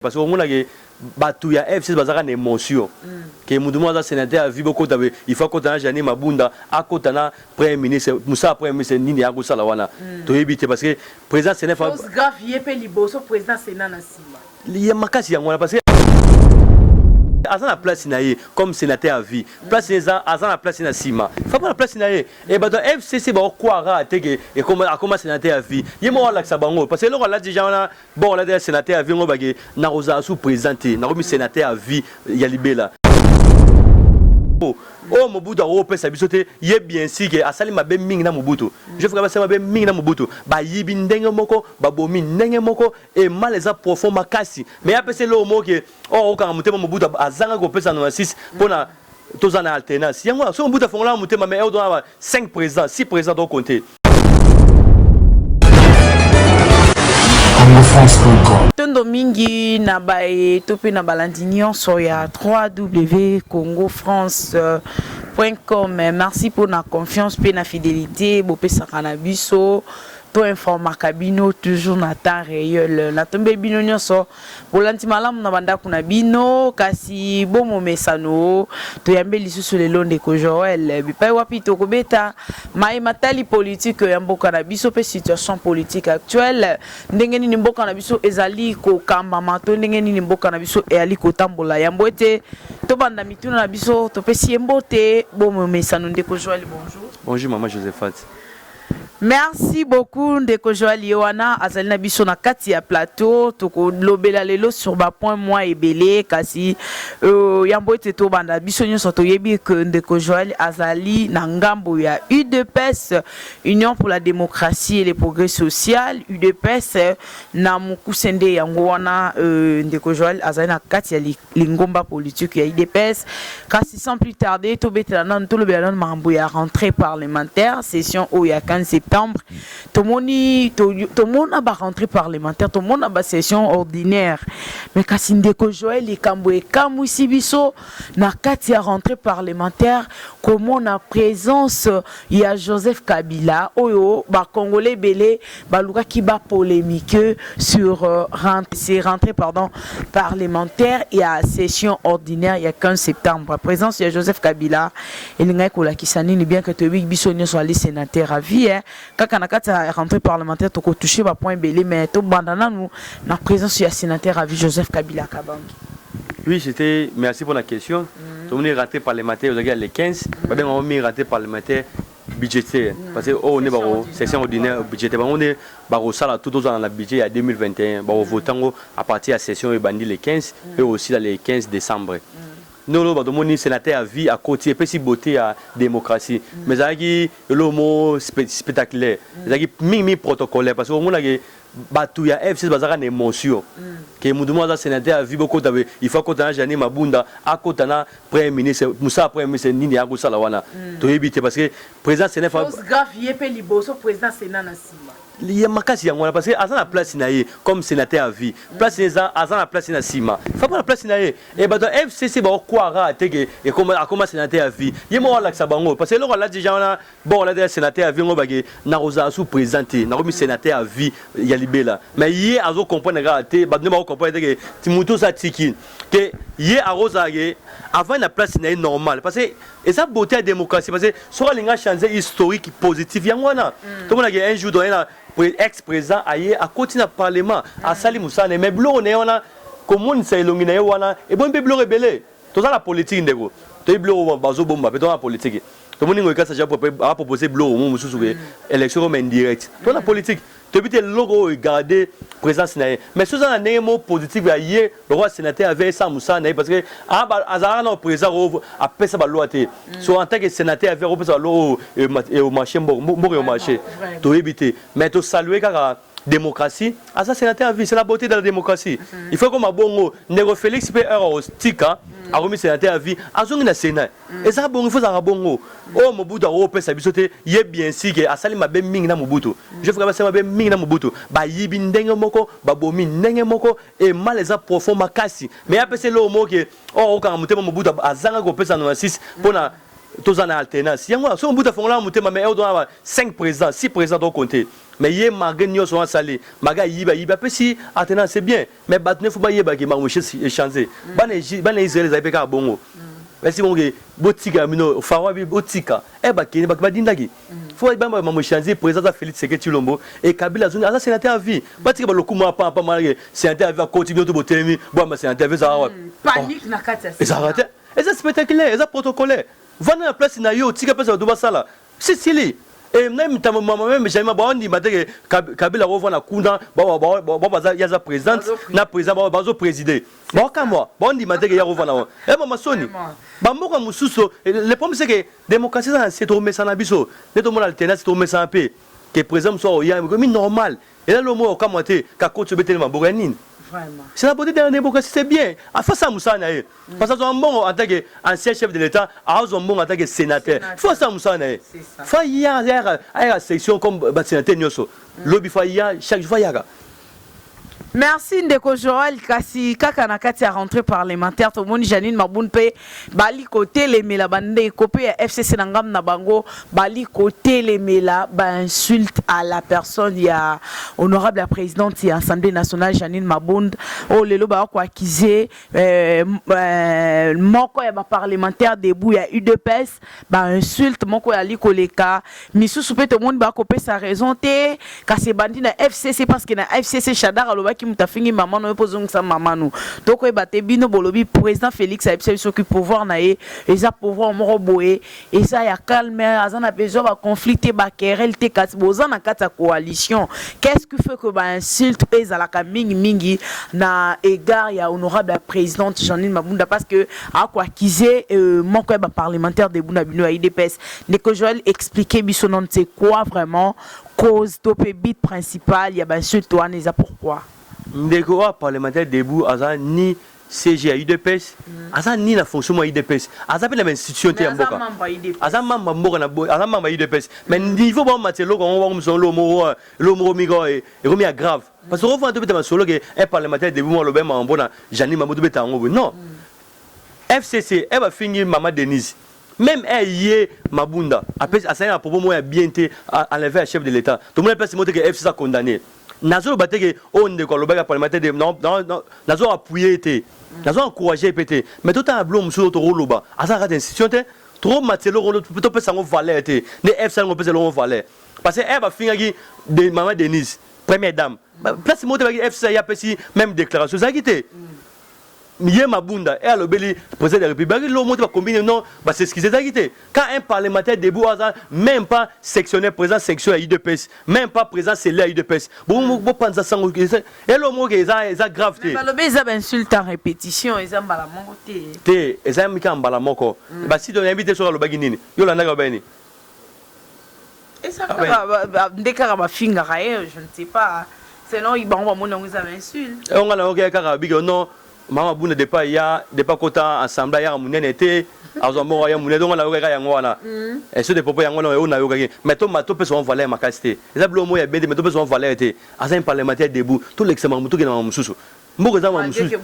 Parce que omona ke batu ya FCC bazalaka na emotion ke mutu moko aza senateur à vie bokota be il faut akota na Jeanine Mabunda akota na premier ministre musala premier ministre nini akosala wana toyebi te parce que président Sénat Chose grave ye pe liboso président Sénat na sima. Ya makasi yango wana parce que aza na place na ye comme sénateur à vie place eza aza na place na sima faut na place na ye et bato ya FCC bakokwara te ke akoma sénateur à vie ye moko alakisa bango parce que eloko alati deja wana. Bon olati senateur ya vie ngo bake nakozala sous président te nakomi senateur ya vie ya libela. Oyo Mobutu akopesa biso te ye bien sûr ke asali mabe mingi na Mobutu. Je ferai basali mabe mingi na Mobutu. Bayibi ndenge moko, babomi ndenge moko et mal eza profond makasi. Mais apesa eloko moko ke oyo akokanga motema Mobutu azanga kopesa 96 pona toza na alternance. Yango soki Mobutu afongolaka motema mais oyo toza na 5 présidents, 6 présidents to compter. Tondo mingi na baye to mpe na balandi nyonso ya www.congofrance.com. Merci mpo na confiance mpe na fidelité bopesaka na biso to informaka bino toujours na temps réel. Natombeli bino nyonso Bolandi malamu na bandako na bino, kasi bo momesano toyambe lisusu lelo ndeko Joël bipai wapi tokobeta maye matali politique ya mboka na biso pe situation politique actuelle, ndenge nini mboka na biso ezali kokambama to ndenge nini mboka na biso eyali kotambola. Yambo ete tobanda mituna na biso, topesi ye mbote bo momesano. Ndeko Joël, bonjour. Bonjour maman Josephat. Merci beaucoup ndeko Joël ye wana azali na biso na kati ya plateau tokolobela lelo sur ba point mwa ebele kasi yambo ete tobanda biso nyonso toyebi que ndeko Joël azali na ngambo ya UDPS, Union pour la démocratie et le progrès social, UDPS na mokuse nde yango wana ndeko Joël azali na kati ya lingomba politique ya UDPS. Kasi sans plus tarder, tobetela nanu, tolobela nanu makambo ya rentrée parlementaire, session oyo ya 15 septembre. Tomoni tomona ba rentrée parlementaire, tomona ba session ordinaire, mais kasi ndeko Joël, likambo ekamwisi biso na kati ya rentrée parlementaire, komona présence ya Joseph Kabila oyo ba Congolais ebele balukaki ba polémique sur ces rentrées, pardon, parlementaire ya session ordinaire ya 15 septembre. Présence ya Joseph Kabila elingaki kolakisa nini, bien que toyebi biso nyonso ali sénateur à vie, hein? Kaka na kati ya rentrée parlementaire tokotouche ba point ebele, mais tobanda nanu na présence ya sénateur à vie Joseph Kabila Kabange. Oui, c'était. Merci pour la question. Tomoni rentrée parlementaire ozalaki ya le 15, babengaka mingi rentrée parlementaire budgétaire parce que oyo nde bako session ordinaire budgétaire, bango nde bakosala tout tozala na budget ya 2021, bakovote yango à partir ya session oyo ebandi le 15 mpe osila le 15 décembre. Nde oyo bato omoni sénateur ya vie akoti, epesi beauté ya démocratie, mais ezalaki eloko mo spectaculaire, ezalaki mingimingi protocolaire parce que omonaki bato ya FCC bazalaka na émotion ke mutu moko aza sénateur ya vie bokota be il faut akota na Jeanine Mabunda akota na premier ministre mosala premier ministre nini akosala wana toyebi te parce que président Sénat Chose grave ye pe liboso président Sénat na sima. Ya makasi yango wana parce que aza na place na ye comme sénateur à vie place eza aza na place na sima faut na place na ye et bato ya FCC bakokwara te ke akoma sénateur à vie ye moko alakisa bango parce que eloko alati deja wana. Bon olati sénateur à vie ngo bake nakozala sous président te nakomi sénateur à vie ya libela, mais ye azo comprendre kaka te, bato nde bako comprendre te ke motu oyo atiki ke ye akozala ke avant na place na ye normal parce que eza beauté ya démocratie, parce que soki alingi changer historique positif yango wana tomonaki un jour toye na ex président aye akoti na parlement asali mosala na ye, mais biloko na ye wana komonisa elongi na ye wana eboni mpe biloko ebele. Toza na politique ndeko, toyebi biloko bazobomba mpe toza na politique. Tomoni ngo ekasa apropose biloko mo mosusu ke élection comme indirect. Toza na politique, toyebi te eloko oyo egarde présence na ye, mais soki oza na ndenge mo positif ya ye lokola sénateur ave esala mosala na ye parce que azalaka na président oyo apesa baloi te. So en tant que sénateur ave akopesa baloi oyo eomarché mboka eomarché, toyebi te, mais tosalue kaka démocratie. Aza sénateur à vie, c'est la beauté de la démocratie. Il faut koma bongo ndeko Félix mpe heure ostika akomi sénateur à vie azongi na Sénat, eza bongo, il faut ezalaka bongo. Oyo Mobutu akopesa biso te ye bien sûr ke asali mabe mingi na Mobutu. Je ferai basali mabe mingi na Mobutu, bayibi ndenge moko, babomi ndenge moko et mal eza profond makasi, mais apesa eloko moko ke oyo akokanga motema Mobutu azanga kopesa 96 mpona. Toza na alternance yango wana. Soki Mobutu afongolaka motema, mais oyo ba 5 présidents, 6 présidents tokompter, mais ye malgré nyonso wana asali, malgré ayibi, ayibi, apesi alternance, c'est bien. Mais bato ne faut bayebaki makambo échanger. Bana Israel ezali mpe kaka bongo. Esi bongo ke botika bino Faro abi botika e bakende badindaki. Faut bamba makambo échanger. Président aza Félix Tshisekedi Tshilombo e Kabila azongi, aza sénateur à vie. Batika balokumu apa apa malake sénateur à vie akoti, bino to botelemi boyamba sénateur à vie, ezalaka wapi? Panique na kati ya Ezalaka te, eza spectaculaire, eza protocolaire. Vanda na place na yo, tika place bato basala sisili. E même ntango mama même jamais baondima te ke Kabila kovanda kuna, baza ye aza présidente na président bazoprésider, baokamwa, baondima te ke ya kovanda wana. E mama soni bamboka mosusu. Le problème, c'est que démocratie eza na se, tomesana biso nde tomona alternance, tomesana mpe ke président mosusu aoya mi normal. Eza lo moko okamwa te kakoti obeteli maboko ya nini. C'est la beauté de la démocratie, c'est bien. Afasa mosala na ye. Parce que mbongo en tant que ancien chef de l'État, azwa mbongo en tant que sénateur. Faut ça mosala na ye. Faut ya aya section comme ba sénateur nyonso. Lobi faut ya chaque fois yaka. Merci ndeko Joël. Kasi kaka na kati ya rentrée parlementaire, tomoni Janine Mabunda mpe bali kotelemela bandeko mpe ya FCC na ngambu na bango, bali kotelemela bainsulte à la personne ya honorable ya présidente ya Assemblée nationale Janine Mabunda, oyo lelo baya koaccuser moko ya baparlementaire debout ya UDPS, bainsulte moko yali koleka misusu mpe tomoni baya kopesa raison te. Kasi ebandi na FCC, parce que na FCC Shadary alobaki moto afingi mama no yo mpo ozongisa mama no. Tokoyeba te, bino bolobi président Félix ayebisa biso soki pouvoir na ye eza pouvoir moko boye, eza ya calme, aza na besoin baconflit te, baquerelle te. Kasi boza na kati ya coalition, qu'est-ce qui fait que bainsulte mpe ezalaka mingimingi na égard ya honorable ya présidente Janine Mabunda, parce que akoaccuser moko ya baparlementaire debout na bino ya UDPS? Ndeko Joël, expliquer biso nano, c'est quoi vraiment cause to mpe but principal ya bainsulte wana? Eza pourquoi? Ndeko oyo parlementaire debout aza ni SG ya UDPS, aza ni na fonction mwa UDPS, aza mpe na bainstitution te ya mboka. Aza membre mboka na aza membre ya UDPS, mais niveau baomatia eloko yango bango mosu lo moko miko ekomi ya grave, parce que ofana tobeta masolo ke un parlementaire debout mo aloba makambo mpona Janine Mabo, tobeta yango boye, non. FCC e bafingi mama Denise, même e ye Mabunda asali na propos moko ya bien te enlevé ya chef de l'État. Tomoni place moko te ke FCC a condamné. Nazoloba te ke oyo ndeko alobaki ya parlementaire de nazo appuyer te, nazo encourager mpe te, mais totala biloko mosusu oyo tokoloba aza na kati institution te. Tokomatia eloko, topesa yango valeur te nde FC yango opesa eloko valeur, parce que e bafingaki mama Denise, première dame, place moko te baki FC ye apesi même déclaration ezalaki te. Ye Mabunda e alobeli président de la République, baki lomo te, bacombine non, bas'excuse ezalaki te. Quand un parlementaire debout aza même pas sectionnaire, président section ya UDPS, même pas président cellule ya UDPS, bopanza sango elo moko eza grave te. Balobi eza bainsulte en répétition, eza mbala moko te. Te, eza mika mbala moko. Basidi oyebi te soki alobaki nini, yo olandaki alobaki nini. Eza kaka nde kaka bafingaka ye, je ne sais pas, selon bango bamoni yango eza bainsulte. Onga na yoki kaka bike non, mama Bunda depa ya depa kota assemblée ayaka monene te, azwa mbongo ya monene. Dongo nayokaki yango wana so de propos yango wana oyo nayokaki, mais topesa wango valeur makasi te. Eza biloko moko ya bien te, mais topesa wango valeur te. Aza un parlementaire debout, tolekisa makambo, tokende makambo mosusu. Mboka eza makambo mosusu.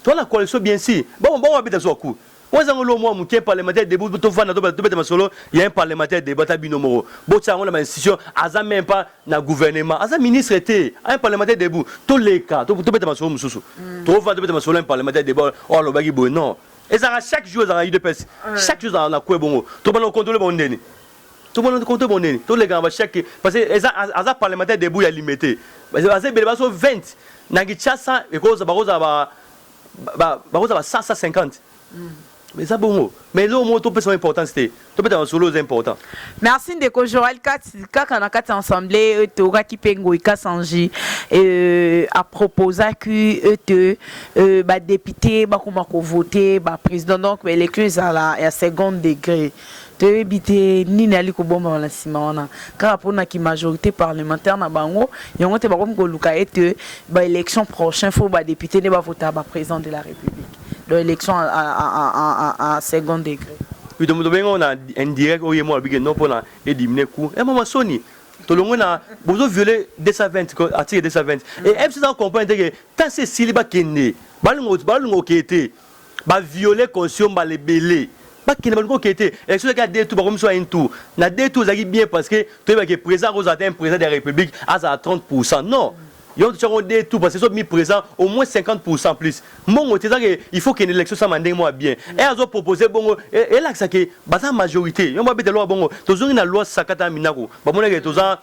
Toa na coalition, bien sûr. Bongo bongo babeta so aku oyo ezango lo mwa moke parlementaire debout, tovanda tobeta masolo ya un parlementaire debout. Ata bino moko botia yango na bainstitution, aza même pas na gouvernement, aza ministre te, un parlementaire debout. Toleka, tobeta masolo mosusu, tovanda tobeta masolo un parlementaire debout oyo alobaki boye. Non, ezalaka chaque jour, ezalaka UDPS chaque jour ezalaka na kwe bongo. Tobanda kocontrôler bango ndeni, tobanda kocontrôler bango ndeni, tolekaka bachaque, parce que eza aza parlementaire debout ya limité, baza ebele, baso 20 na Kinshasa, bakozala ba 150, eza bongo. Mais eloko moko topesa importance te, topeta masolo eza important. Merci ndeko Joel. Kaka na kati ya assemblée, tokaki mpe Ngoy Kasanji aproposaki ete badéputé bakoma kovote baprésident, donc baélection ezala ya second degré. Toyebi te nini ali kobombama na nsima wana, kaka mponaki majorité parlementaire na bango yango te bakomi koluka ete baélection prochain faut badéputé nde bavotaka baprésident de la République, donc élection à second degré. Oui, donc tobengi na indirect oyo ye mo alobiki non mpona ediminuer coût e mama soni tolongwe na bozo violer 220, article 220 et FCC comprendre te ke tant se esili bakende balinga okeye te, baviole constitution mbala ebele. Bakende, balingi okende te. Élection ezalaki ya deux tours, bakomi so ya un tour. Na deux tours ezalaki bien, parce que toyebaki président akozala te, un président de la République azala 30. Non, yo totiango deux tours parce que so mi président au moins 50 plus mbongo te, ezake il faut kende élection sama ndenge moko ya bien. E azopropose bongo, elakisa ke baza majorité. Yo babeta loi bongo, tozongi na loi Sakata ya Minako. Bamonake toza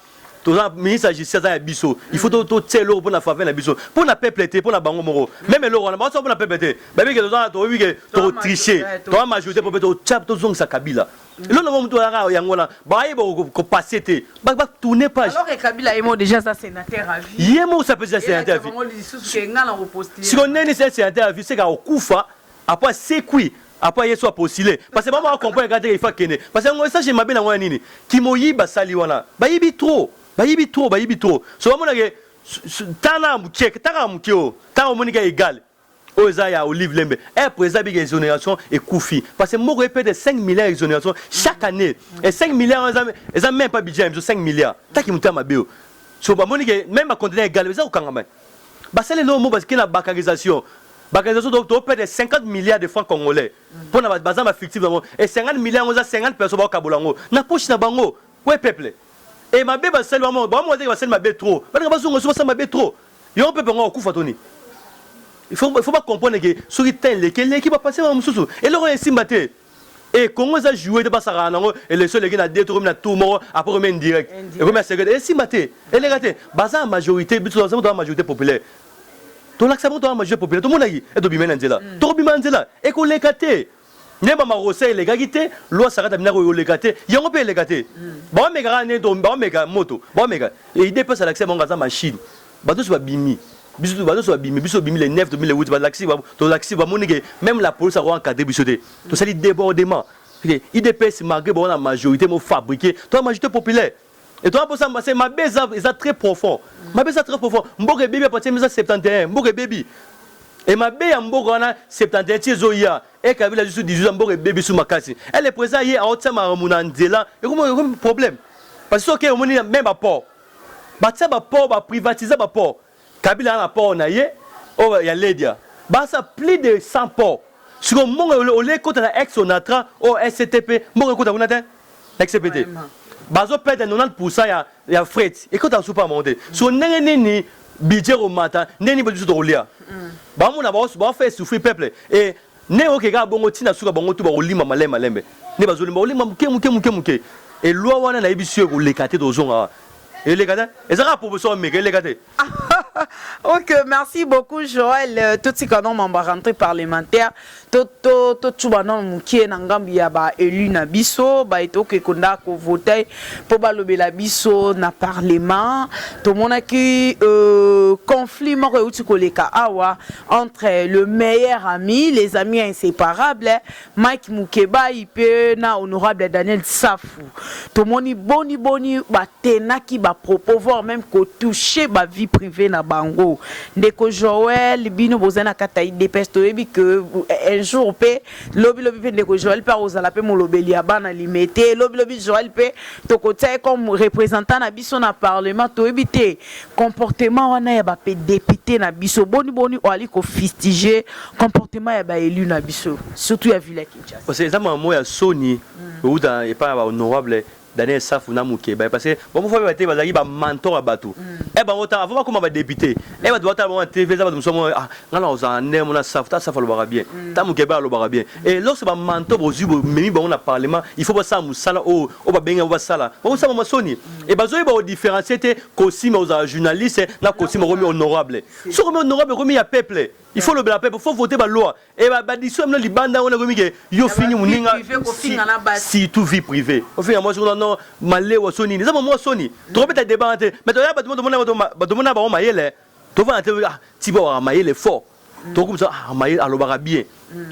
ministre ya Justice aza ya biso. Il faut totia eloko mpo na faveur na biso, mpo na peuple te, mpo na bango moko. Même eloko wana baotia mpo na peuple te. Bayebi ke toza, toyebi ke tokotriche, toza majorité po mpe totia, tozongisa Kabila. Eloko nango motu ayaka yango wana, bayeba kopase te, batourne page. Alors que Kabila ye mo déjà aza sénateur à vie. Ye moko sapesi ya sénateur à vie. Bango lisusu ke nga na kopostule. Siko ndeni se sénateur à vie, seka kokufa apo asekwi, apo ye so apostule, parce que bango bacomprendre kaka te. Il faut akende, parce que yango esage mabe nango ya nini? Kimoyiba asali wana, bayibi trop, bayibi trop, bayibi trop. So bamonake tana moke, taka moke oyo, ntango omoni ka égal oyo eza ya Olive Lembe, e président bika exonération ekufi, parce que moko epete 5 milliards exonération chaque année, et 5 milliards eza même pas budget ya biso. 5 milliards taki moto ya mabe oyo. So bamoni ke même baconteneur égal eza kokangama. Basali eloko mo basike na bancarisation. Bancarisation, toperdre 50 milliards de francs congolais mpona baza bafictif bango. Et 50 milliards yango eza 50 personnes bakokabola yango na poche na bango. Po peuple e mabe basali bango, bango teke basali mabe trop, balinga bazonga so basali mabe trop. Yango peuple yango akufa toni. Il faut bacomprendre ke soki temps eleki, eleki, bapase bango mosusu. Eloko oyo esimba te. E Congo eza joué te, basakaka nango. Élection eleki na deux tour, komi na tour moko, après komi indirect, ekomi ya secret. Esimba te, eleka te. Baza na majorité, biso toza majorité populaire. Tolakisa bango toza majorité populaire. Tomonaki e tobima na nzela, tokobima na nzela, ekoleka te. Nde bamarose elekaki te, loi Sakata Minako oyo oleka te, yango mpe eleka te. Baomeka kaka nde baomeka moto, baomeka UDPS. Alakisa bango aza machine. Bato nyonso babimi, biso bato nyonso babimi, biso obimi le 9, tomi le 8. Balakisi, tolakisi, bamoni ke même la police ako encadre biso te. Tosali débordement. UDPS, malgré bango na majorité mo fabriqué, toza majorité populaire. Et toza mposa se mabe eza très profond, mabe eza très profond. Mboka ebebi à partir ya 1971. Mboka ebebi e mabe ya mboka wana 71 ti ezoya e Kabila lisusu 18 ans. Mboka ebebi su makasi. E le président ye aotia makambo na nzela, ekomi problème, parce que soki omoni même baport, batia baport, baprivatize baport. Kabila na port na ye oyo ya Ledia, basa plus de 100 port. Siko mbongo ole ekota na ex Onatra oyo SCTP, mbongo ekota kuna te na XCPT. Bazoperdre 90 ya fret, ekota supa bango te. So ndenge nini budget komata? Ndenge nini biso tokolia? Bamona baofaire souffrir peuple. E ndenge oke kaka bongo ntina suka, bango tu bakolima malembe malembe. Nde bazolimba, kolima moke moke moke moke. Eloi wana nayebi si ekoleka te. Tozonga, eleka te. Eza kaka proposition ameka, eleka te. Ok, merci beaucoup Joël. Totika no mambo ya rentrée parlementaire, totuba nano mokie na ngambu ya baélu na biso baete okekonda kovote mpo balobela biso na parlement. Tomonaki conflit moko euti koleka awa entre le meilleur ami, les amis inséparables, Mike Mukebai mpe na honorable Daniel Safu. Tomoni boni boni batenaki bapropos, voire même kotouche bavie privée na bango. Ndeko Joel, bino bozali na kati ya UDPS, toyebi ke un jour mpe lobilobi mpe ndeko Joel mpe akozala mpe molobeli ya bana Limete. Lobilobi Joel mpe tokotia ye comme représentant na biso na parlement. Toyebi te comportement wana ya badéputé na biso, boni boni oali kofustige comportement ya baélu na biso, surtout ya ville ya Kinshasa? Parce que eza makambo ya soni outa epai ya bahonorable Daniel Safu na Mokeba, parce que bango fo bayeba te, bazalaki bamentor ya bato. E bango ta avant bakóma badéputé, e bato batala bango na TV, eza bato mosusu mo ah nga na kozala ndenge mona Safu ta. Safu alobaka bien, ta Mokeba alobaka bien. Et lorsque bamentor bozwi, bomemi bango na parlement, il faut basala mosala oyo oyo babengi bango basala. Bakosala masoni e bazoyeba kodifférencier te. Kosima ozala journaliste na kosima okomi honorable. Soki okomi honorable, okomi ya peuple, il faut lobela peuple, faut voter baloi e badiscours mino libanda wana ekomi ke yo fingi moninga, surtout vie privée, ofinga mwasi kuna no malewa. So nini? Eza mwa soni. Tokobeta débat te, mais toya bato tomona bango mayele. Tovanda te, ti bawaka mayele fort, tokomisa mayele, alobaka bien,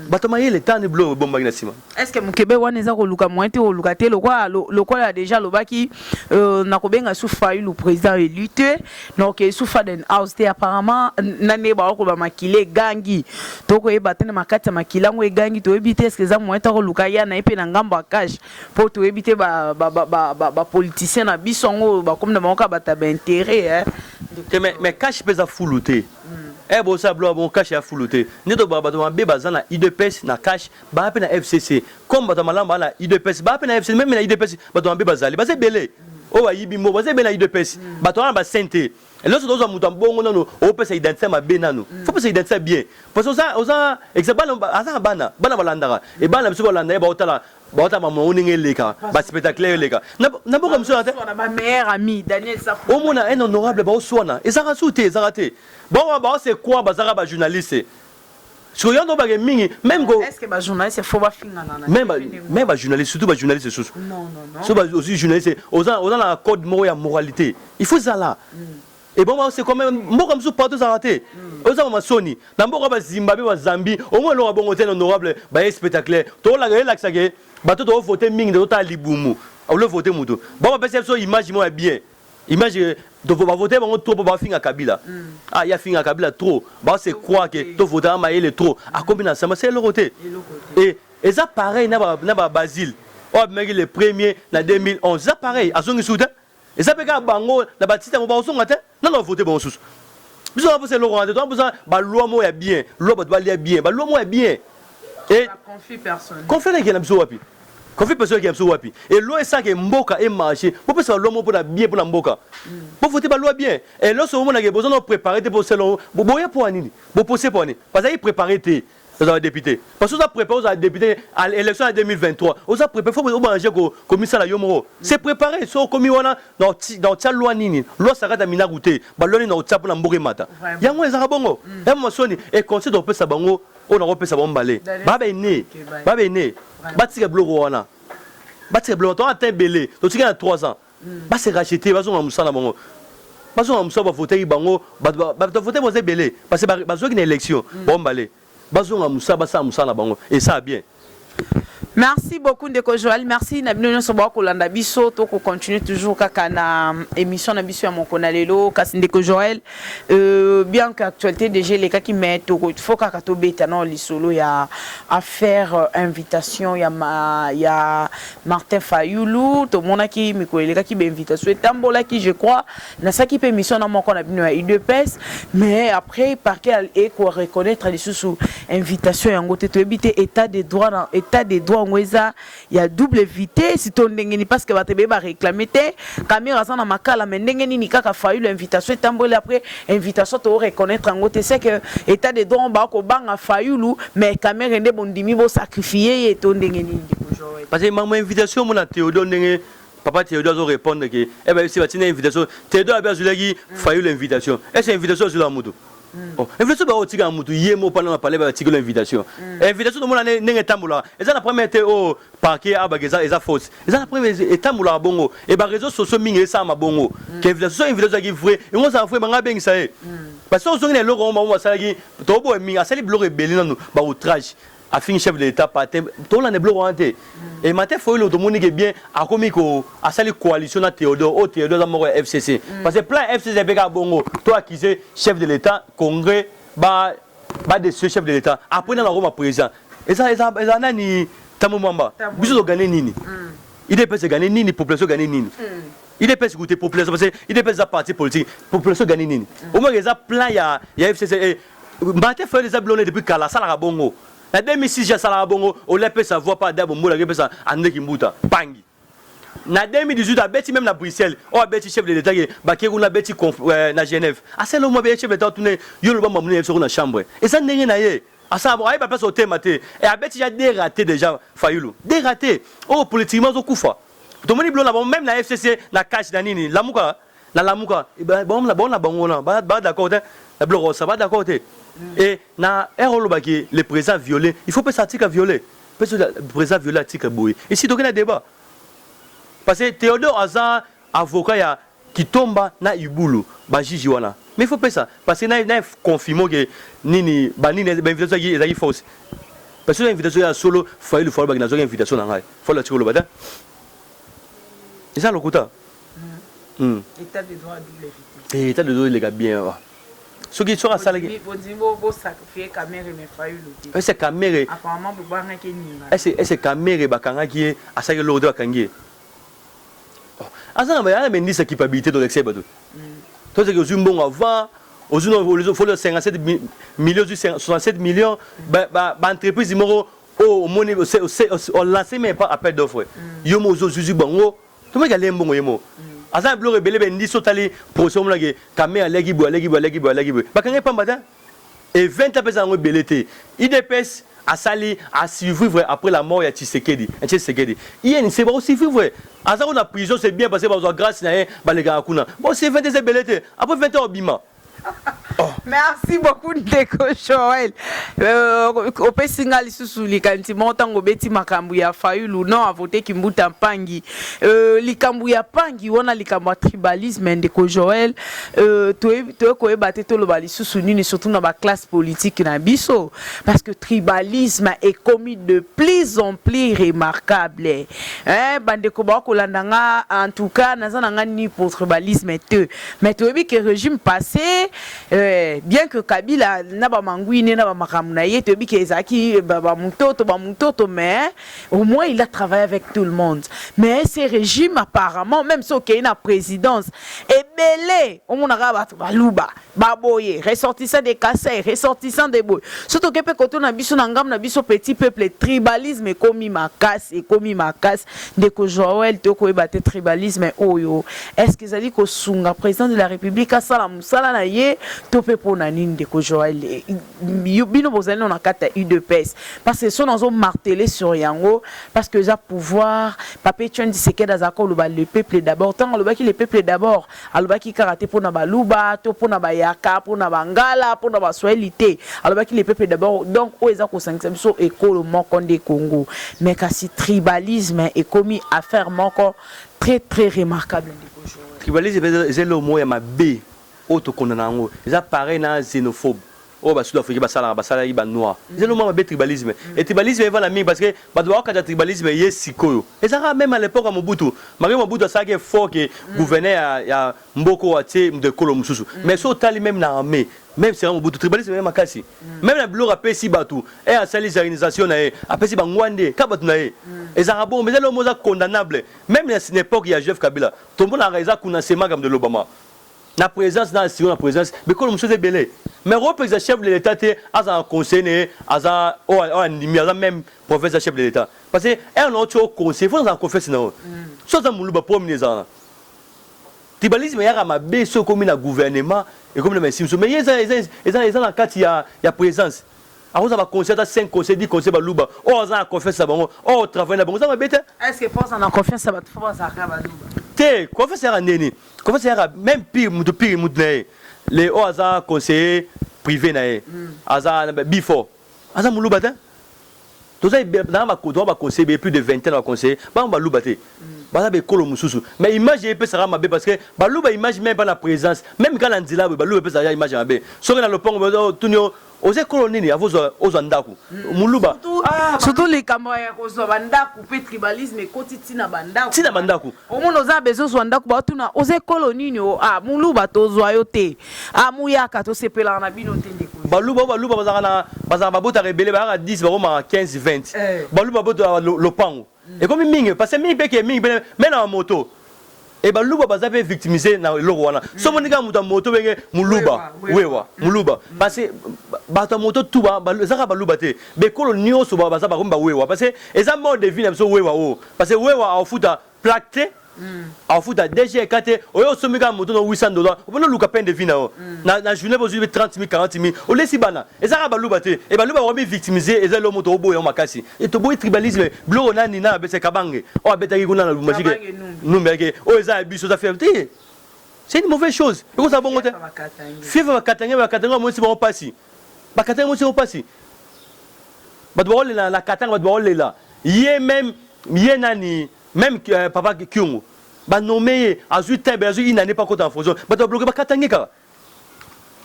bato mayele tani biloko ebombaki na nsima. Est ce que Mokebe wana eza koluka moyen te, koluka te lokola déjà alobaki nakobenga su Fayulu président élu te, donc su Faden House te? Apparemment na ndenge bakoloba makili egangi, tokoyeba te na makati ya makili yango egangi. Toyebi te, est ce que eza moyen te koluka ya na ye mpe na ngambo ya cage? Mpo toyebi te, bapoliticien na biso yango bakomi na bango kaka bato ya baintérêt. Te, mais cage mpe eza fulu te. Eh bosala biloko bongo cash ya fulu te nde tobaka bato mabe baza na udps na cash baa mpe na fcc comme bato ya malamu baa na udps baa mpe na fcc meme na udps bato mabe bazali baza ebele oyo bayibi mbongo baza ebele na udps bato wana basaint te eloko tozwa moto ya mbongo nano opesa identité mabe nano faut pesa identité bien parce que oza oza exemple bana aza na bana bana balandaka e bana biso balanda ye baotala baotala mamango ndenge eleka baspectaculaire eleka na mboka mosusu na te omona un honorable baoswana ezalaka su te ezalaka te bango baose quoi bazalaka bajournaliste sikoyo yango bake mingi même ko est-ce que ba journaliste faut ba fingana na même même ba journaliste surtout ba journaliste susu non non non so ba aussi journaliste oza oza na code moko ya moralité il faut zala et bon c'est quand même mboka mosusu partout ezalaka te oza mama soni na mboka ba Zimbabwe ba Zambie au moins eloko bongo te na honorable ba ye spectaculaire tolaka elakisa ke bato tovote mingi totala libumu olo vote moto bango bapesa biso image moko ya bien image bavote bango trop mpo bafinga Kabila ah ye afinga Kabila trop base croire ke tovotaka mayele trop akomi na nsamba se eloko te et eza pareil na ba Basile oyo abimaki le premier na 2011 eza pareil azongi su te eza mpe kaka bango na batita yango bakozonga te nano bavote bango susu biso na mposa eloko wana te toza mposa baloi moko ya bien loi bato balia bien baloi moko ya bien et conflit ekende na biso wapi conflit personnel ekende na biso wapi eloi esalaka mboka emarche bopesa baloi moko mpona bien mpona mboka bovote baloi bien eloso omonake boza na préparé te mpo selon boya mpo ya nini bopose mpo ya nini bazalaki préparé te ozala député parce que oza préparé ozala député à l'élection ya 2023 oza préparé faut obange komisala yo moko c'est préparé so okomi wana na otia loi nini loi sakata minaku te baloi nini na otia mpona mboka emata yango ezalaka bongo ya masoni e conseil tokopesa bango oyo nakopesa bango mbale babene babene batika biloko wana batika biloko to ata ebele totika na 3 ans base racheter bazonga mosala bango bazonga mosala bavotaki bango bato bavote baza ebele parce que bazwaki na élection bango mbale bazonga mosala basala mosala na bango esala bien. Merci beaucoup ndeko Joël, merci na bino nyonso bakolanda biso to ko continuer toujours kaka na émission na biso ya mokona lelo kasi ndeko Joël bien que actualité déjà elekaki mais to faut kaka tobeta na lisolo ya affaire invitation ya ma, ya Martin Fayulu tomonaki mikolo elekaki ba invitation etambolaki je crois nasalaki mpe émission na moko na bino ya UDPS mais après parquet eko reconnaître lisusu invitation yango te toyebi te état de droit na état de droit yango eza ya double vitesse to ndenge nini parce que bato ebeye baréclame te Kamerhe aza na makala mais ndenge nini kaka Fayulu invitation etamboli après invitation to reconnaître yango te c'est que état de droit bakobanga Fayulu mais Kamerhe nde bondimi bosacrifie ye to ndenge nini ndeko Joël? Parce que mambo invitation mona Théodore ndenge papa Théodore azo répondre ke eh ben si batina invitation Théodore abe azwelaki Fayulu invitation est ce invitation azwela moto. Oh, invitation baotika na motu ye mo mpana na palais batikelo invitation invitation tomona ndenge etambolaka eza na première te oyo parquet abaka eza eza fausse eza na première etambolaka bongo e baréseau sociaux mingi esalama bongo ke invitation so invitation ezalaki vrai yango ezala vrai banga abengisa ye parce que ozongi na eloko yango bango basalaki toboye mingi asali biloko ebele nanu baoutrage afingi chef de l'état pate tolanda biloko wana te e Martin Fayulu tomoni ke bien akomi ko asali coalition na Théodore oyo Théodore aza moko ya FCC parce que plan FCC mpe kaka bongo to accuse chef de l'état congrès ba badestitue chef de l'état après nana akoma président eza eza eza nani Tambo Mwamba biso togane nini UDPS egane nini population egane nini UDPS kute population parce que UDPS eza parti politique population egane nini omwaka eza plan ya FCC eh, Martin Fayulu eza biloko depuis kala asalaka bongo na 2006 asalaka bongo olia apesa voix pa ada bombolaki epesa andeki mbuta pangi na 2018 abeti même na Bruxelles oyo abeti chef de l'état ke bakei kuna abeti na Genève asala omwa be chef de l'état otune yo loba mamuna ye soko na chambre eza ndenge na ye asala bon ayeba place otema te e abeti ja dératé déjà Fayulu dératé oyo politiquement azokufa tomoni biloko na bango même na FCC na cash na nini lamuka na lamuka bango na bango wana ba d'accord te na biloko osa ba d'accord te et na ere olobaki le président violé il faut pesa article violé pesa président violé article boye ici toki na débat parce que Théodore aza avocat ya Kitomba na Ibulu bajuge wana mais il faut pesa parce que na confirme ke nini banini bainvitation ezalaki fausse parce que invitation ya solo Fayulu Fayulu baki nazwaki invitation na ngai Fayulu atiki koloba te eza lokuta. État de droit double vitesse. État de droit eleka bien soki soki asalaki bosacrifie Kamerhe mais Fayulu te ese Kamerhe apparemment bobangaki eninga ese Kamerhe bakangaki ye asalaki eloko te bakangi ye aza na bendisa culpabilité tolekisa ye bato tozeki ozwi mbongo avant. Ozwi folo 57 millions, ozwi 67 millions. Baentreprise moko oyo omoni olance même pas appel d'offre, yo mo ozozwi bango. Tomoki alie mbongo ye mo, aza na biloko ebele. Bendisi otali procès, omonaki Kamerhe aleki boye, aleki boye, aleki boye, aleki boye, bakangi pamba te. E 20 ans mpeza yango ebele te. UDPS asali asurvivre après la mort ya Tshisekedi, ya Tshisekedi. UNC bakosurvivre, aza kuna prison, c'est bien parce que bazwa grâce na ye, balekaka kuna. Bon, c'est 20 eza ebele te. Après 20 ans obima. Oh. Merci beaucoup, ndeko Joël. Opesi nga lisusu likanisi moko ntango obeti makambo ya Fayulu non avoteki Mbuta Mpangi. Likambo ya Mpangi wana, likambo ya tribalisme, ndeko Joël, toye koyeba te toloba lisusu nini, surtout na baclasse politique na biso, parce que tribalisme ekomi de plus en plus remarquable, hein. Bandeko bakolanda nga, en tout cas naza na nga ni pour tribalisme te, mais toyebi ke régime passé, bien que Kabila na bamangwine na bamakambo na ye, toyebi ke ezalaki bamutoto bamutoto, mais au moins il a travaillé avec tout le monde. Mais ces régimes, apparemment, même soki okei na présidence, ebele omonaka bato baluba baboye, ressortissant de Kasai, ressortissant de boye. So toke mpe koto na biso, na ngambo na biso petit peuple, tribalisme ekomi makasi, ekomi makasi. Ndeko Joel, tokoyeba te tribalisme oyo, est ce que ezali kosunga président de la République asala mosala na ye to mpe mpo na nini? Ndeko Joel, bino bozali no na kati ya UDPS, parce que so nazomarteler sur yango, parce que eza pouvoir. Papa Etienne Tshisekedi azalaka koloba "le peuple d'abord". Ntango alobaki "le peuple d'abord", alobaki kaka te mpona Baluba to mpona Bayaka, mpona Bangala, mpona Baswahili te. Alobaki "le peuple d'abord", donc oyo eza kosangisa biso ekolo moko nde Congo. Mais kasi tribalisme ekomi affaire moko très très remarquable, ndeko Joel. Tribalisme eza eloko moko ya mabe oyo tokondana yango. Eza pareil na xénophobe oyo basud africain basalaka, basalaki banoir. Eza eloko moko mabe, tribalisme. E tribalisme evanda mingi parce que bato bakokata tribalisme ye sikoyo. Ezalaka même à l'époque ya Mobutu. Malgré Mobutu asalaki effort ke gouverneur ya mboka oyo atie moto ekolo mosusu, mais so otali même na armée, même sera Mobutu, tribalisme ye makasi. Même na biloko apesi bato e asali zaïrianisation na ye, apesi bangwande ka bato na ye. Ezalaka bongo, mais eza eloko moko eza condamnable. Même na époque ya Joseph Kabila, tomonaka eza kuna semaka moto elobama na présence na asiro na présence bekolo mosusu ebele. Mais opekisa chef de l'État te aza na conseil na ye, aza oyo andimi, aza même prophète ya chef de l'État, parce que ere na oti oconseil, faut naza na confiance na oyo. So aza Moluba, problème ezala na tribalisme eyaka mabe. So ekomi na gouvernement, ekomi na bainsi mosusu, mais ye eza na kati ya présence, akozala baconseil ata 5 conseil, 10 conseil Baluba oyo aza na confiance na bango, oyo travaille na bango, eza mabe te. Est ce que mpo aza na confiance ya bato, fo bazalaka Baluba? Te, confiance eyaka ndeni? Confiance eyaka même pire mutu, pire mutu na ye le oyo aza conseiller privé na ye, aza bifort, aza Moluba te. Toza na baconseiller be plus de 20 ans na baconseiller bango Baluba te, baza bekolo mosusu. Mais image epesaka mabe parce que Baluba, image même pas na présence, même kaka na nzela boye, Baluba epesaka image ya mabe. Soki na lopango tuni yo: "Oza ekolo nini?" Avo ozwa ndako Moluba. Surtout likambo ya kozwa bandako mpe, tribalisme ekoti ntina bandako. Ntina bandako. Omona oza besoin ozwa ndako, baotuna: "Oza ekolo nini?" "A Moluba." "Tozwa yo te." "A Muyaka, tosepelaka na bino te, ndeko." Baluba oyo, Baluba bazalaka na bazalaka babotaka ebele, bayaka 10, bakomaka 15, 20. Baluba babotaka lopango ekomi mingi parce que mingi mpe ke mingi mpe me na bamoto. E Baluba baza mpe victimisé na eloko wana. So moni kaka moto ya moto benge Moluba, wewa Moluba, parce que bato ya moto tu ezaka Baluba te, bekolo nyonso baza bakomi bawewa, parce que eza mode de vie na biso, wewa oyo. Parce que wewa aofuta plaque te, aofuta DGK te. Oyo osomi kaka moto na 800 $, opona oluka pain de vie na yo na journée, bozwi 30 000, 40 000, olesi bana. Ezaka Baluba te. E Baluba bakomi victimisé, eza eloko moto oboya makasi. E toboyi tribalisme. Biloko nani na abesa Kabange oyo abetaki kuna na Lubumbashi ke Numbi ake oyo eza ya biso, eza fièvre te. C'est une mauvaise chose, ekozala bongo te. Fièvre bakatange, bakatange bamonisi bango mpasi, bakatange monisi bango mpasi. Bato bakolela na Katanga, bato bakolela ye. Même ye nani, même papa Kyungu banome ye, azwi tembe, azwi une année pa kota na fonction, bato babloke bakatange kaka,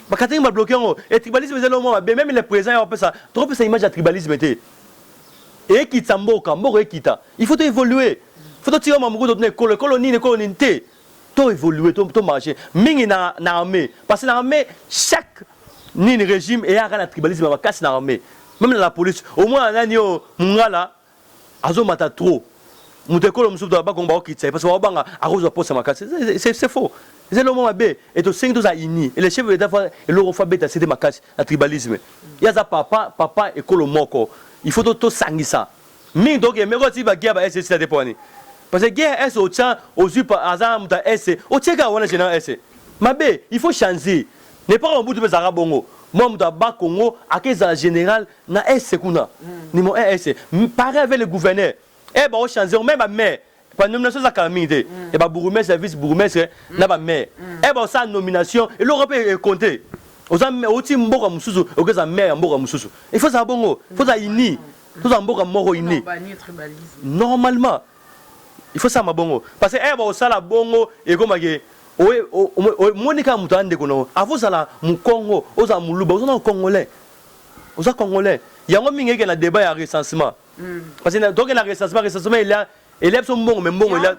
bakatange babloke yango. E tribalisme eza eloko mabe. Même le président ya opesa, tokopesa image ya tribalisme te, ekitisa mboka, mboka ekita. Il faut toévoluer, faut totika mamuku totuna ekolo, ekolo nini, ekolo nini te. To évoluer, to marcher mingi na armée, parce que na armée, chaque nini régime eyaka na tribalisme ya makasi na armée, même na la police. Au moins nani oyo Mongala azomata trop. Moto ekolo mosusu bakongo baokitisa ye parce que baobanga akozwa posa makasi. C'est faux, eza eloko moko mabe. E tosengi tozala uni et le chef de l'État, eloko faut abeta sete makasi na tribalisme. Ye aza papa, papa ekolo moko. Il faut tosangisa mingi. Tokende meko ti baguerre ba est esila te. Mpo wani? Parce que guerre est otya, ozwi, aza moto ya est, otie kaka wana général est mabe. Il faut changer. N'est pas Mobutu mpe ezalaka bongo. Mwa moto aba Congo ake ezala général na est kuna, numéro 1 est, pareil avec le gouverneur. E baochange même bamaire. Banomination eza kala mingi te ya babourgmestre, ya vice bourgmestre na bamaire. E baosala nomination, eloko mpe ekonte. Oza outi mboka mosusu, okozala maire ya mboka mosusu. Il faut ezala bongo, il faut ezala uni, tozala mboka moko uni. Normalement il faut salama bongo, parce que ere baosala bongo, ekomake omoni kaka moto aya ndeko nango. Avozala mokongo, ozala moluba, oza na congolais, oza congolais. Yango mingi eke na débat ya recensement, parce que toke na recensement. Recensement elia biso mbongo, mais mbongo elia.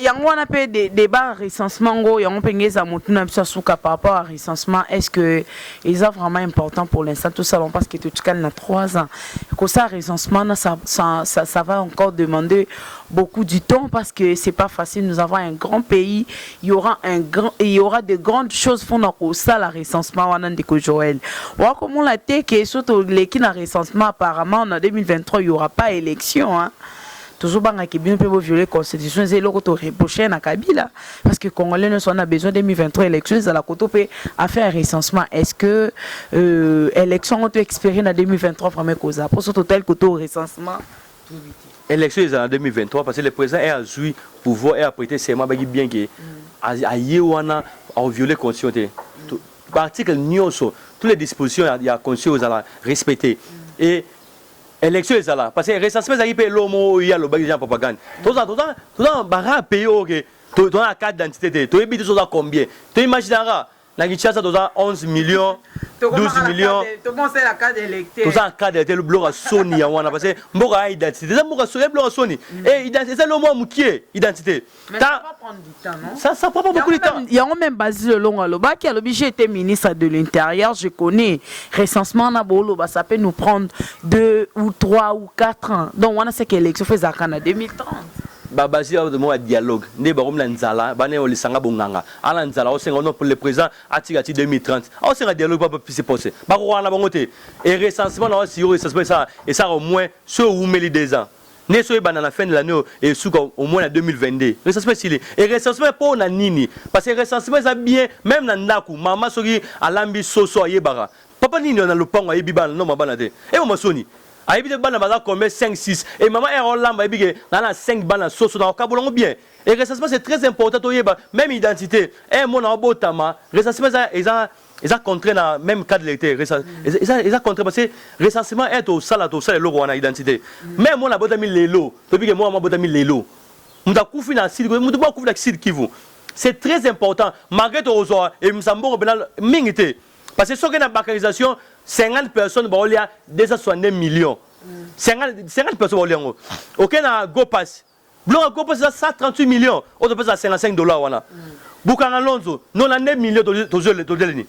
Yango wana mpe débat recensement ngo, yango mpe eza motu na biso asuka par rapport à recensement. Est-ce que eza vraiment important pour l'instant tout ça? Parce que totikali na 3 ans kosala recensement na ça va encore demander beaucoup du temps, parce que c'est pas facile. Nous avons un grand pays, il y aura de grandes choses font kosala recensement wana. Ndeko Joël, wakomona te ke so toleki na recensement, apparemment en 2023 il y aura pas élection, hein. Tozobangaki bino mpe bovioler constitution. Eza eloko toreproche na Kabila, parce que congolais nyonso wana besoin 2023 élection ezala koto mpe affaire recensement. Est ce que élection ngo to espérer na 2023 vraiment ekozala mpo so totali koto recensement? Élection ezala na 2023, parce que le président est azwi pouvoir, est aprêté serment, abaki bien ke aye wana aovioler constitution te. Article nyonso, toutes les dispositions ya constitution ezala respecté et élection ezala, parce que recensement ezalaki mpe eloko moko oyo ye alobaki déjà propagande. Toza bara pays oyo ke toza na carte d'identité te, toyebi te toza combien. Toimaginaka na Kinshasa toza 11 millions, 12 millions, toza na carte d'électeur. Biloko ya soni ya wana, parce que mboka ya identité eza mboka soni, ya biloko ya soni. E identité eza eloko moko mokie, identité. Ça prend pas beaucoup de temps. Yango même Basile Olongo alobaki, alobi: j'ai été ministre de l'Intérieur, je connais recensement na boloba, ça peut nous prendre 2 ou 3 ou 4 ans. Donc wana c'est que élection faut ezalaka na 2030. Babasi mo ya dialogue nde bakomi na nzala, bana olisanga bonganga ala nzala, osenga no le président atika ti 2030, aosenga dialogue papa pise pose bakokoka na bango te. E recensement na siro, recensement esaka au moins so ewumeli 2 ans nde so ebanda na fin de l'année oyo, esuka au moins na 2022 recensement esili. E recensement mpo na nini? Parce que recensement eza bien même na ndako. Mama soki alambi soso, ayebaka papa nini na lopango, ayebi bana no mabana te. E mama soni ayebi te bana baza combien, 5, 6. E mama ere olamba, ayebi ke nga na 5 bana, soso na okabola yango bien. E recensement, c'est très important, toyeba même identité. E mona obotama, recensement eza contraire na même cadre d'électeur, eza contraire, parce que recensement e tosala eloko wana identité. Même mona abotami lelo, toyebi ke mwana abotami lelo. Moto akufi na Sud, moto bo akufi na Sud Kivu, c'est très important. Malgré tokozwa emisa mbongo mpena mingi te, parce que soki na balkanisation 50 personnes baolia 262 millions, 50, 50 personnes baolia yango. Oke na Go Pass, biloko ya Go Pass eza 138 millions, oyo topesa 55 $ wana. Bukanga Lonzo 92 millions, tozeleni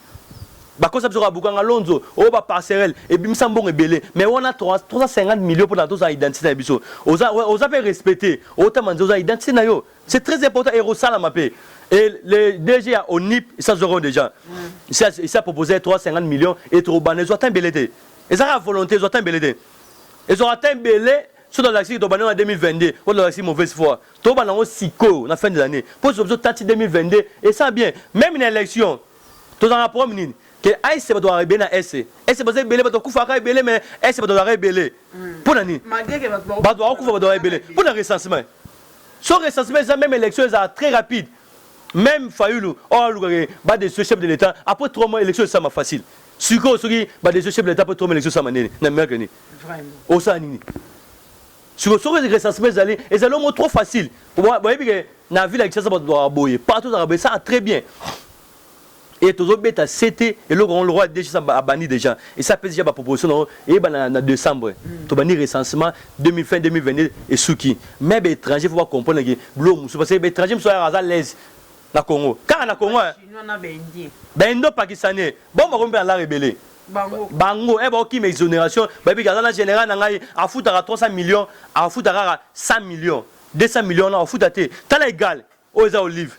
bakosa biso kaka. Bukanga Lonzo oyo baparcelle ebimisa mbongo ebele, mais wana 350 millions mpona tozala identité na biso. Oza mpe respecté, otama nze oza identité na yo, c'est très important. Ekosalama mpe. Et le DG ya ONIP, ça zoro déjà il s'est proposé 350 millions et tobanda. Ezwa ata ebele te, ezaka volonté, ezwa ata ebele te, ezwaka ata ebele. So tolakisi tobanda na 2022, oyo tolakisi mauvaise foi, tobanda yango sikoyo na fin de l'année mpo biso tati 2022. Et ça bien même na élection, tozalaka problème nini ke aise bato bazalaka ebele na ese ese, baza ebele, bato bakufaka ebele, mais ese bato bazalaka ebele mpo na nini? Bato bakokufa, bato bazalaka ebele mpo na recensement. So recensement eza, même élection ezala très rapide. Même Fayulu oyo alukaka badécision chef de l'État après 3 mois, élection esama facile. Sikoyo soki badécision chef de l'État après 3 mois, élection esama nini na miracle nini, osala nini? Sikoyo soki recensement ezali, ezali omo trop facile. Boyebi ke na ville ya Kinshasa bato bazalaka boye, partout ozalaka boye, esala très bien. Et tozobeta sete eloko yango. Le roi déjà abandi déjà, esi apesi déjà baproposition nango. Eyeba na décembre tobandi recensement 2000, fin 2022 esuki. Mais baétranger, faut bacomprendre ke biloko mosusu, parce que baétranger mosusu ayaka aza l'aise na Congo, kaka na Congo. Baindo pakistanais bon bakomi mpe na lar ebele. Bango e baokima exonération, bayebi aza na général na ngai afutaka 300 millions, afutaka kaka 100 millions. 200 millions na ofuta te. Tala Egal oyo eza Olive.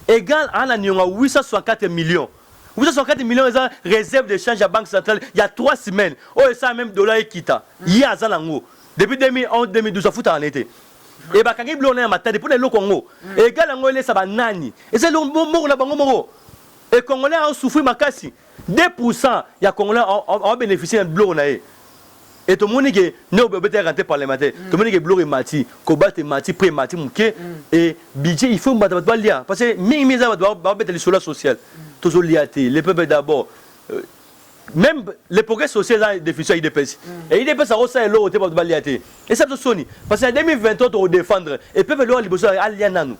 Egal aza na niongo ya 864 millions. 864 millions eza réserve de change ya Banque centrale ya 3 semaines oyo esala même dollar ekita. Ye aza nango depuis 2011, 2012, afutaka na ye te. E bakangi biloko na ya Matadi mpona eloko yango. Egal yango elesa banani? Eza eloko moko na bango moko. E Congolais aosouffrir makasi. 2% ya Congolais aobénéficie na biloko na ye. E tomoni ke nde obetaki rentrée parlementaire, tomoni ke biloko emati, kobata emati, prix emati moke. E budget, il faut bato balia, parce que mingimingi eza bato babeta lisolo social. Tozolia te. Le peuple d'abord. Même le progrès social eza définition ya UDPS. E UDPS akosala eloko te bato balia te. Esa biso soni, parce que na 2023 tokodéfendre e peuple eloko ya liboso alia nanu,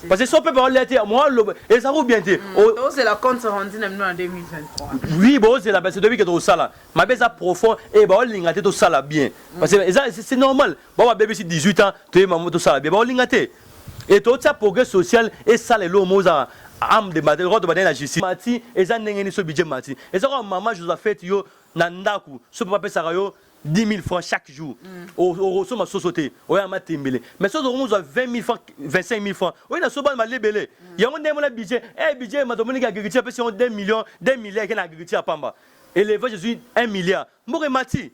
parce que so peuple aolia te, moi aloba ezako bien te. Tozela compte rendu na bino na 2023. Oui, bozela, parce que toyebi ke tokosala mabe eza profond e baolinga te tosala bien, parce que eza, c'est normal. Bao babebisi 18 ans, toyeba mo tosala bien, baolinga te. E totia progrès social esala eloko mo ozala âme de bataille roto badai na justice. Mati eza ndenge nini? So budget mati, eza kaka mama Josaphet. Yo na ndako, so papa apesaka yo 10 000 francs chaque jour, okosomba soso te, oya matembele. Mais soki okomozwa 20 000 francs, 25 000 francs, oyo na so bana malebele yango. Ndenge mona budget, budget mato omoniki agriculture apesi yango 2 millions, 2 milliards eke na agriculture ya pamba, élevage ezwi 1 milliard. Mboka emati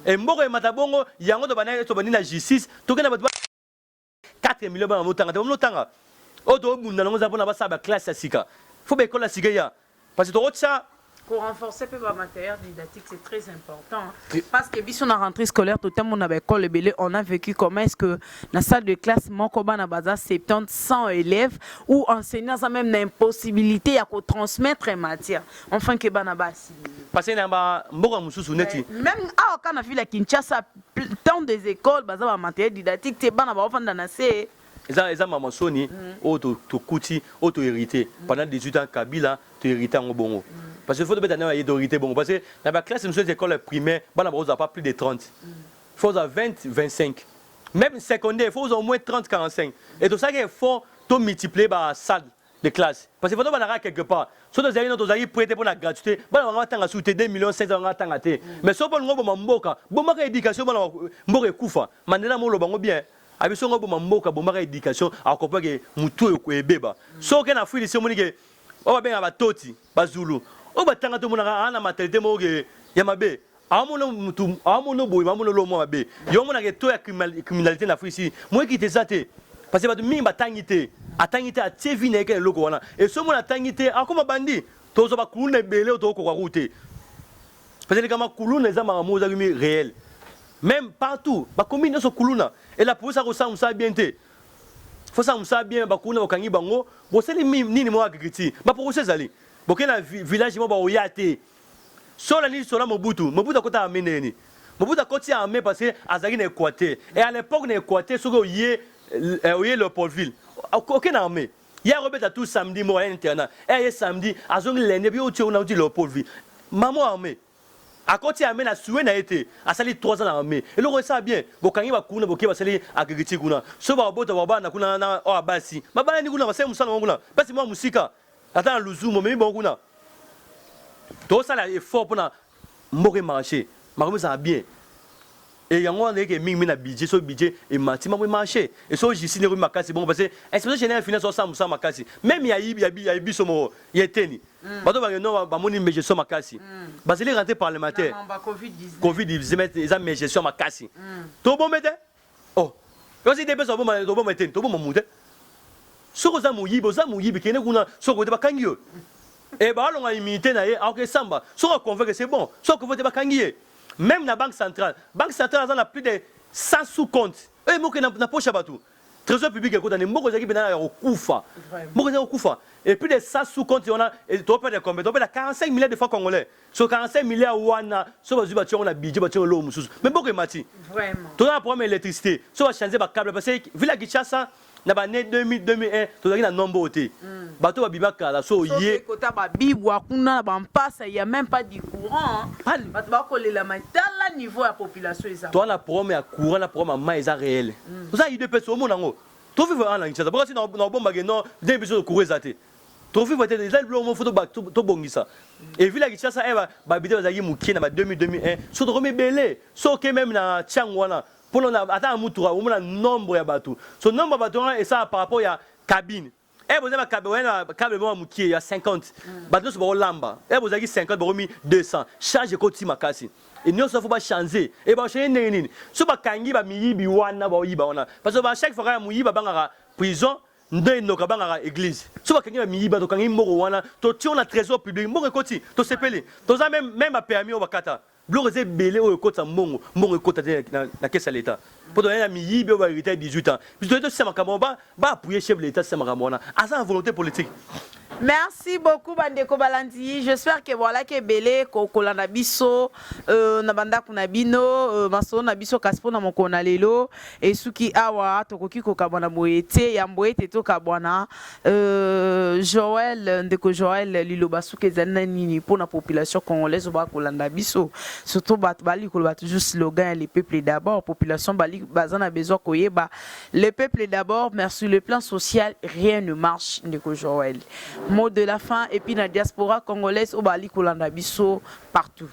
e mboka emata bongo. Yango tobandi na justice, tokende bato 4 millions bana motanga te, bamotanga oyo tobunda nango eza mpona basala baclasse ya sika. Faut baekole ya sika eya, parce que tokotia Pour renforcer peu le matériel didactique, c'est très important. Parce que biso na rentrée scolaire, totalement na école ebele, on a vécu comment est-ce que la salle de classe moko bana baza 70, 100 élèves, ou enseignants ça même na impossibilité ya ko transmettre matière. Enfin que bana ba assimiler. Parce que na bamboka mosusu neti Même awa kaka na ville ya Kinshasa, tant des écoles baza ba matériel didactique te, bana ba fanda na se. Eza mama soni oyo tokuti, oyo tohérité pendant 18 ans Kabila. Tohérité yango bongo, parce que faut tobeta ndenge ye tohérité bongo, parce que na baclasse mosusu eti école primaire, bana bakozwa pas plus de 30, faut ozwa 20, 25. Même secondaire, faut ozwa au moins 30, 45. Et tosalaki effort, tomultiplier basalle de classe, parce que faut tobanaka quelque part. So tozalaki no, tozalaki prêt te mpo na gratuité. Bana bango batanga su te, 2 millions 500 bango batanga te. Mais so bolingo boma mboka, bomaka éducation. Bana mboka ekufa. Mandela moloba ngo bien, abi songo boma mboka, bomaka éducation. Akomprendre ke mutu oyo ebeba. So oke na Afrique si, omoni ke oyo babengaka batoti bazulu oyo batanga, tomonaka aa na mentalité moko ke ya mabe. Aomona mutu, aomona boye, aomona lo mwa mabe. Yo omonaka to ya criminalité na Afrique si moyeki te, eza te, parce que bato mingi batangi te. Atangi te, atie vie na ye kaka eloko wana. E so omona atangi te, akoma bandi. Tozwa bakuluna ebele oyo tokokoka ku te, parce que likambo ya kuluna eza makambo oyo ezalaki mi réel même partout. Bakomi nyonso kuluna e la police akosala mosala bien te. Fosala mosala bien. Bakuluna bakangi bango, bosali nini? Moko agriculture, bapromotion ezali. Bokei na village mo, baoya te. Sola nini? Sola Mobutu. Mobutu akota armée ndenge? Mobutu akoti armée parce que azalaki na Équateur. Et à l'époque na Équateur, soki oye Léopoldville, oke na armée, ye akobeta tout samedi moko ya internat. E aye samedi, azongi lundi. Bi otie ona oti Léopoldville, mamo armée. Akoti armée na suwe na ye te, asali 3 ans na armée. Eloko esala bien, bokangi bakuna, boke basali agriculture kuna. So bakobota babana kuna na oyo basi babalani kuna, basali mosala bango kuna. Mpasi mwa mosika, ata na Luzumu, omemi bango kuna. Tosala effort mpona mboka emarché, makambo ezala bien. E yango wana eke mingi na budget. So budget emati, mambo emarché. E so justice ndeko makasi bongo, parce que inspection générale finance osala mosala makasi. Même ya biso moko ya eteni, bato bakeno bamoni mégestion makasi. Bazali rentrée parlementaire, Covid 19 eza mégestion makasi. Tobombe te. Oh, kasi te mpe oboma, toboma eteni, toboma mu te. Soki oza moyibi, oza moyibi, kende kuna. Soki ote, bakangi yo. E baalonga immunité na ye, akoke samba. Soki aconvaincre, c'est bon. Soki aconvaincre te, bakangi ye. Même na Banque centrale, Banque centrale aza na plus de 100 sous compte oyo moke na poche ya bato. Trésor public ekotani. Mboka ezalaki mpena ya kokufa, mboka ezalaki kokufa. Et plus de 100 sous compte wana, toperdre combien? Toperdre 45 milliards de francs congolais. So 45 milliards wana, so bazwi, batie yango na budget, batie yango eloko mosusu, mais mboka emati. Toza na problème ya électricité. So bachange bacable, parce que ville ya Kinshasa na bane 2000, 2001, tozalaki na nombre oyo te. Bato babima kala so oye kota babibwa kuna na bampasa, ya même pas du courant, bato bakolela. Tala niveau ya population eza. Toza na problème ya courant, na problème ya mai eza réel. Toza UDPS, omona yango, tovivre wana na Kinshasa. Bokasi na obombake non, ndenge biso courant eza te, tovivre te. Eza biloko moko faut tobongisa. E ville ya Kinshasa, e babite bazalaki mokie na ba 2000, 2001. So tokomi ebele. So oke même na Tiango wana. Mpona ata na mutuka omona nombre ya bato. So nombre ya bato wana esala par rapport ya cabine. E boza na câble moko ya mokie ya 50, bato nyonso bakolamba. E bozalaki 50, bakomi 200, charge ekoti makasi. E nyonso faut bachange. E bachange ndenge nini? So bakangi bamiyibi wana, baoyiba wana, parce que ba chaque fois kaka moyibi abangaka prison, nde enoka abangaka église. So bakangi bamiyibi, tokangi mbongo wana, totie na trésor public, mbongo ekoti, tosepeli. Toza même bapermis oyo bakata biloko eza ebele oyo ekotisa mbongo, mbongo ekota te na caisse ya l'État, mpo toyai na miyibi oyo bahérité 18 ans. Biso toyei tosisa makambo, baappuyer chef de l'État, sisa makambo wana, aza na volonté politique. Merci beaucoup, bandeko balandi. J'espère que voilà que ebele kolanda biso na bandako na bino, masolo na biso. Kasi mpona mokolo na lelo esuki awa, tokoki kokabwana boye te. Yambo ete tokabwana, Joël, ndeko Joël, liloba suki ezali na nini mpona population congolaise oyo bakolanda biso, surtout bato bali koloba toujours slogan ya "le peuple d'abord"? Population bali baza na besoin koyeba le peuple d'abord, mais sur le plan social rien ne marche. Ndeko Joël, mot de la fin, et puis na diaspora congolaise oyo bali kolanda biso partout.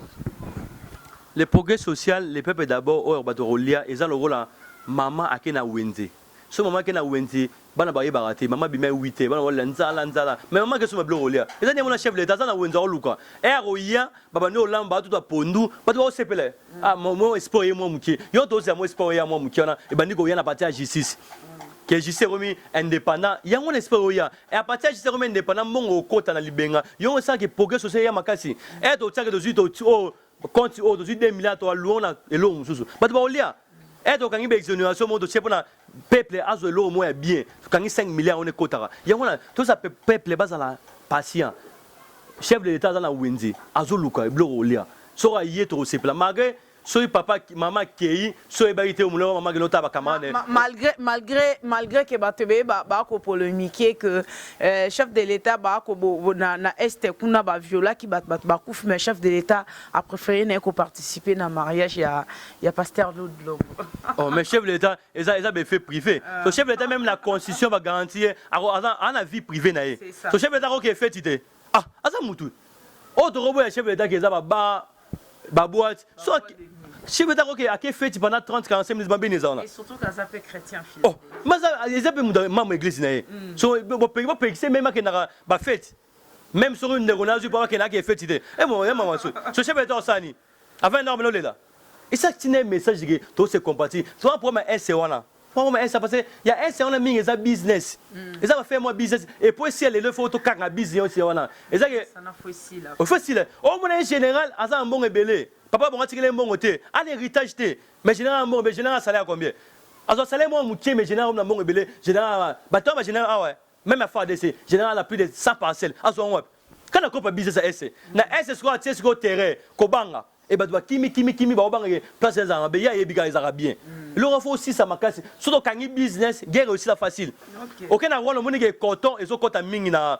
Le progrès social, le peuple d'abord, oyo bato kolia eza lokola mama ake na wenze. So mama ake na wenze, bana bayebaka te. Mama bima 8 te, bana balela nzala, nzala, mais mama ake soma biloko kolia. Eza ndenge mona chef de l'État aza na wenze, aoluka e akoya, babandi olamba, batuta pondu, bato bakosepela. Ah, mo espoir ye mwa mokie, yo tozela mo espoir ya mwa mokie wana ebandi koya na parti ya justice, ke justice ekomi indépendant. Yango na espoir oya e à partir ya justice ekomi indépendant, mbongo okota na libenga. Yango esalaki progrès social ya makasi. E totiaki, tozwi oyo compte oyo, tozwi 2 milliards, toaluo na eloko mosusu, bato bakolia. E tokangi baexonération moko, totie mpona peuple azwa eloko moko ya bien, tokangi 5 milliards wana ekotaka. Yango wana toza peuple bazala patient. Chef de l'État aza na wenze, azoluka biloko kolia. Soki aye, tokosepela, malgré soki papa mama akei, so oyebaki te omoloko mama akende otala bacamarade. Malgré que bato ebeye bakopolémiquer que chef de l'État bako na Est kuna baviolaki bato, bato bakufi, mais chef de l'État a préféré na ye koparticiper na mariage ya pasteur Lodlongo. Oh, mais chef de l'État eza baaffaire privé. So chef de l'État, même la constitution bagarantie ye aza na vie privée na ye. So chef de l'État akoki efeti te. Ah, aza mutu oyo tokoboya chef de l'État ke eza baba baboîte. So chef de l'État akoki ake feti pendant 30 45 minutes, bambini eza wana. Et surtout qu'aza mpe chrétien. Oh, maza eza mpe mutu mamo église na ye. So bopekise même akendaka bafete, même soki ndeko nazwi mpo akendaka efeti te. E mo ye mama, so chef de l'État osani avant ndako bena olela, esa tina message ke tose compatir. So wana problème ya ese wana, problème ya ese, parce que ya ese wana mingi eza business, eza bafaire mwa business. Et puis esi ya lelo, faut tokanga business osi wana eza ke ofo esila. Omona ye général aza na mbongo ebele, papa bongo atikeli ye mbongo te, ana héritage te, mais général na mbongo ebele. Général asala ya combien? Azwa salaire mwa mokie, mais général na mbongo ebele. Général, bato wana bagénéral awa, même ya FARDC, général a plus de 100 parcelles. Azwa yango wapi? Kana kopa business ya ese na ese. Sikoyo atie sikoyo terrain kobanga e bato bakimi kimi kimi, baobangake place ezalaka mabe. Ye ayebi kaka ezalaka bien. Eloko faut osisa makasi, soki okangi business, guerre osila facile. Oke na Rwanda, omoni ke coton ezokɔta mingi na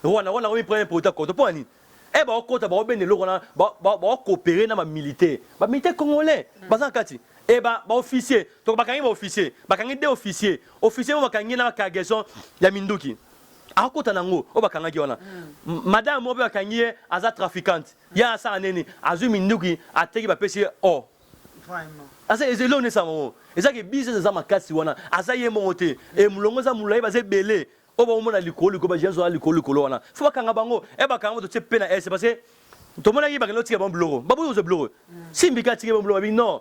Rwanda. Rwanda komi premier producteur coton. Mpo na nini? E baokɔta, baobenda eloko wana, baocoopérer na bamilitaire, bamilitaire congolais baza na kati e baofficier. To bakangi baofficier, bakangi deux officier, officier mo bakangi na bacargaison ya minduki akota nango oyo bakangaki wana. Madame moko mpe bakangi ye, aza trafiquante. Ye asala nini? Azwi minduki, ateki, bapesi ye or. Aza eloko nde esala bango, ezaki business eza makasi wana. Aza ye moko te, e molongo eza molai, baza ebele oyo baomona likolo likolo, bagénéral wana likolo likolo wana, faut bakanga bango. E bakanga bango, totie mpe na ese, parce que tomonaki bakende otika bango biloko, baboyi kozwa biloko. Simbika atiki bango biloko, babi non,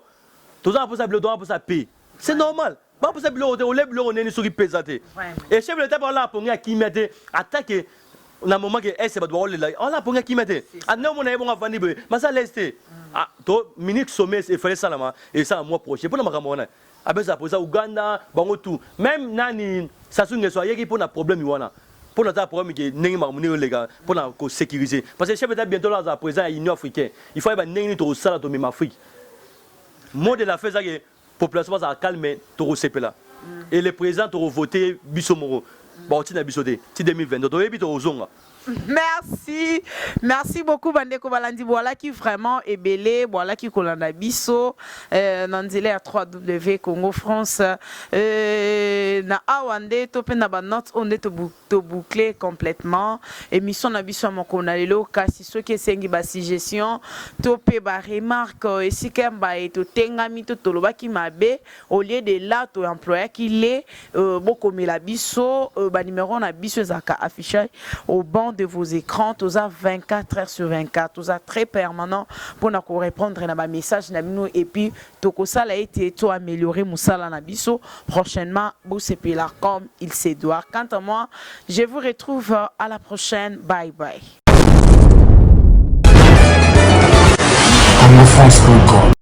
toza na mposa biloko, toza na mposa pe, c'est normal, baposa biloko te. Olie biloko neni soki mpe eza te? E chef de l'État baola apongi ya kimia te, atake na moment ke ese bato baolela, ola apongi ya kimia te. Ande omona ye bongo avandi boye, maza lese te. To Munich sommet efale esalama, esala mois prochain mpona makambo wana. Abezala président Uganda, bango tout, même nani, Sassou Nguesso ayeki mpona problème wana, mpona tala problème ke ndenge makambo ndenge oleka mpona kosécuriser, parce que chef d'État bientôt azala président ya Union africaine. Il faut ayeba ndenge nini tokosala tomema Afrique. Mot de la fin ezake population bazala calme, tokosepela. Et le président tokovote biso moko, bakotina biso te ti 2022, toyebi tokozonga. Merci, merci beaucoup bandeko balandi boalaki vraiment ebele boalaki kolanda biso euh, na nzela ya 3W Congo France euh, na awa nde to mpe na ba notes oyo nde to boucler complètement émission na biso ya mokolo na lelo kasi soki esengi ba suggestion to mpe ba remarque esika mbaye totengami to tolobaki mabe Au lieu de là to employaki le euh, bokomela biso euh, ba numéro na biso ezalaka affiché au banc de vos écrans toza 24 heures sur 24 toza très permanent mpona ko répondre na ba message na bino et puis tokosala ete to améliorer mosala na biso prochainement bosepela comme il se doit. Quant à moi, je vous retrouve à la prochaine. Bye bye. Congofrance.com.